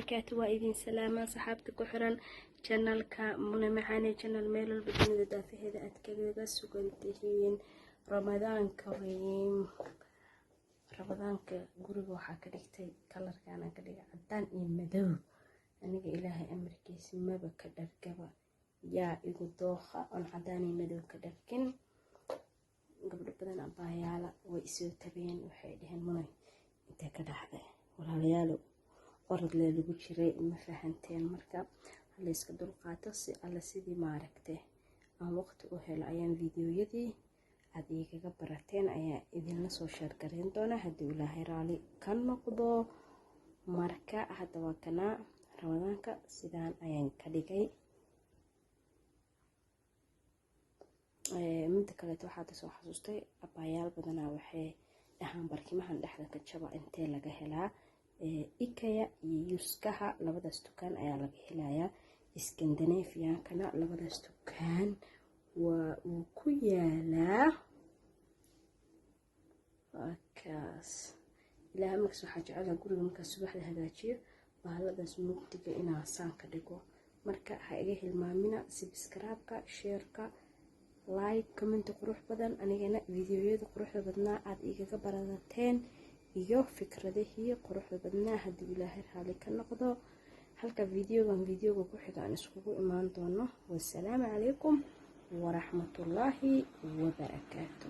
Wabarakaatu. Waa idin salaamaa saxaabta ku xiran channelka Muna Macaane Channel, meel walba dunida daafaheeda aad kaga sugan tihiin. Ramadaan kariim. Ramadaanka guriga waxaa ka dhigtay colorkaan ka dhigay cadaan iyo madow. Aniga Ilaahay amarkiisa maba ka dhargaba, yaa igu dooqa oon cadaan iyo madow ka dhargin? Gabdho badan abaayaala way isoo tabeen, waxay dhaheen: "Munay, intee ka dhacday?" Walaalayaalo, orod lee lagu jiray, ma fahanteen? Marka halayska dulqaato. Si alle sidii maaragte aan waqti u helo ayaan videoyadii aad igaga barateen ayaa idinla soo share gareyn doonaa, haddii Ilaahay raali ka noqdo. Marka hadda waa kanaa, Ramadaanka sidaan ayaan ka dhigay. Mida kaleeto, waxaad soo xasuustay, abaayaal badanaa waxay dhahaan: "Barkimahan dhexda ka jaba intee laga helaa?" IKEA iyo JYSKaha, labadaas dukaan ayaa laga helayaa. Scandinaviankana labadaas dukaan waa uu ku yaalaa. Waa kaas. Ilaaha markaas waxaa jecelaha guriga markaas subaxda hagaajiyo bahaladaas mugdiga inaa saan ka dhigo. Marka ha iga hilmaamina subscribe-ka, shareka, like, commenti qurux badan. Anigana videoyada quruxda badnaa aada igaga baradateen iyo fikradihii quruxda badnaa, haddii Ilaahay raali ka noqdo. Halka videogan videoga ku xiga aan iskugu imaan doono, wasalaamu calaykum waraxmatullaahi wabarakaatu.